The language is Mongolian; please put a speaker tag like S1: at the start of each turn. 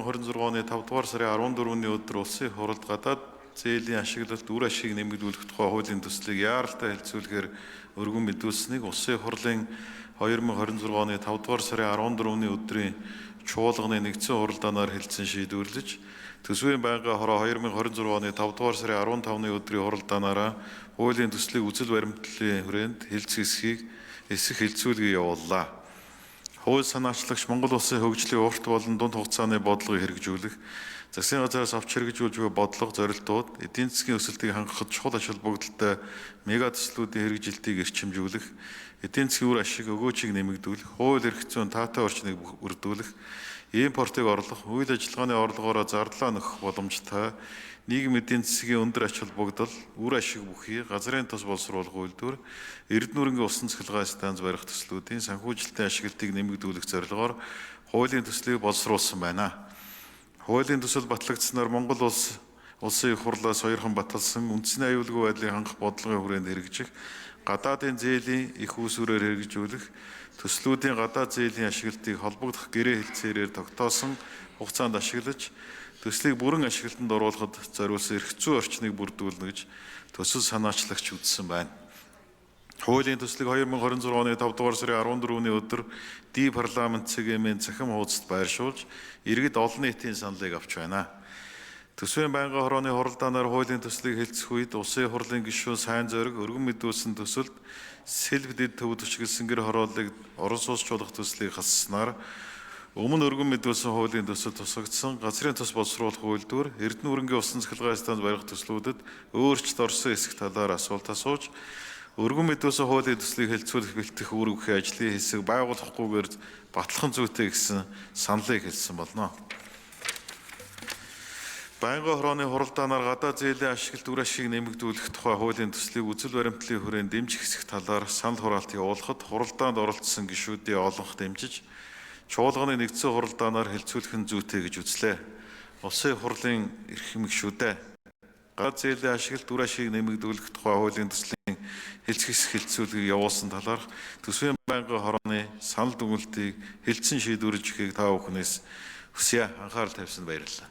S1: 2026 оны 5 дугаар сарын 14-ний өдөр Улсын их хурлд гадаад зээлийн ашиглалт үр ашгийг нэмэгдүүлэх тухай хуулийн төслийг яаралтай хэлцүүлэхээр өргөн мэдүүлсэнийг Улсын их хурлын 2026 оны 5 дугаар сарын 14-ний өдрийн чуулганы нэгдсэн хуралдаанаар хэлэлцэн шийдвэрлэж, төсвийн байнгын хороо 2026 оны 5 дугаар сарын 15-ны өдрийн хуралдаанаараа хуулийн төслийг үзэл баримтлалын хүрээнд хэлцэх эсхийг эсэх хэлцүүлгийг явууллаа. Хууль санаачлагч Монгол Улсын хөгжлийн урт болон дунд хугацааны бодлогыг хэрэгжүүлэх, засгийн газраас авч хэрэгжүүлж буй бодлого зорилтууд, эдийн засгийн өсөлтийг хангахад чухал ач холбогдолтой мега төслүүдийн хэрэгжилтийг эрчимжүүлэх, эдийн засгийн үр ашиг өгөөжийг нэмэгдүүлэх, хууль эрх зүйн таатай орчныг бүрдүүлэх, импортыг орлох, үйл ажиллагааны орлогоороо зардлаа нөхөх боломжтой нийгэм эдийн засгийн өндөр ач холбогдол, үр ашиг бүхий газрын тус боловсруулах үйлдвэр, Эрдэнэ усан цахилгаан станц барих төслүүдийн санхүүжилтийн ашиглалтыг нэмэгдүүлэх зорилгоор хуулийн төслийг боловсруулсан байна. Хуулийн төсөл батлагдсанаар Монгол улс Улсын их хурлаас хоёрхан баталсан үндэсний аюулгүй байдлыг хангах бодлогын хүрээнд хэрэгжих гадаадын зээлийн их үүсвэрээр хэрэгжүүлэх төслүүдийн гадаад зээлийн ашиглалтыг холбогдох гэрээ хэлцээрээр тогтоосон хугацаанд ашиглаж төслийг бүрэн ашиглалтанд оруулахад зориулсан эрх зүйн орчныг бүрдүүлнэ гэж төсөл санаачлагч үзсэн байна. Хуулийн төслийг 2026 оны 5 дугаар сарын 14-ний өдөр Ди парламент ЦГМ-ийн цахим хуудасд байршуулж, иргэд олон нийтийн саналыг авч байна. Төсвийн байнгын хорооны хуралдаанаар хуулийн төслийг хэлцэх үед Улсын хурлын гишүүн Сайн Зориг өргөн мэдүүлсэн төсөлд сэлб дэд төвд өчгөлсөн гэр хорооллыг орон сууцчлах төслийг хасснаар өмнө өргөн мэдүүлсэн хуулийн төсөл тусгагдсан газрын тус боловсруулах үйлдвэр Эрдэнэ үрэнгийн усан цахилгаан станц барих төслүүдэд өөрчлөлт орсон хэсэг талаар асуулт асууж өргөн мэдүүлсэн хуулийн төслийг хэлцүүлэх бэлтгэх үүрэг бүхий ажлын хэсэг байгуулахгүйгээр батлах нь зүйтэй гэсэн саналыг хэлсэн болно. Байнгын хорооны хуралдаанаар гадаад зээлийн ашиглалт үр ашгийг нэмэгдүүлэх тухай хуулийн төслийг үзэл баримтлалын хүрээнд дэмжих хэсэг талаар санал хураалт явуулахад хуралдаанд оролцсон гишүүдийн олонх дэмжиж чуулганы нэгдсэн хуралдаанаар хэлцүүлэх нь зүйтэй гэж үзлээ. Улсын хурлын эрхэм гишүүдээ, гадаад зээлийн ашиглалт үр ашгийг нэмэгдүүлэх тухай хуулийн төслийн хэлцэх хэлцүүлгийг явуулсан талаарх төсвийн байнгын хорооны санал дүгнэлтийг хэлцэн шийдвэрлэж өгөхийг та бүхнээс хүсье. Анхаарал тавьсанд баярлалаа.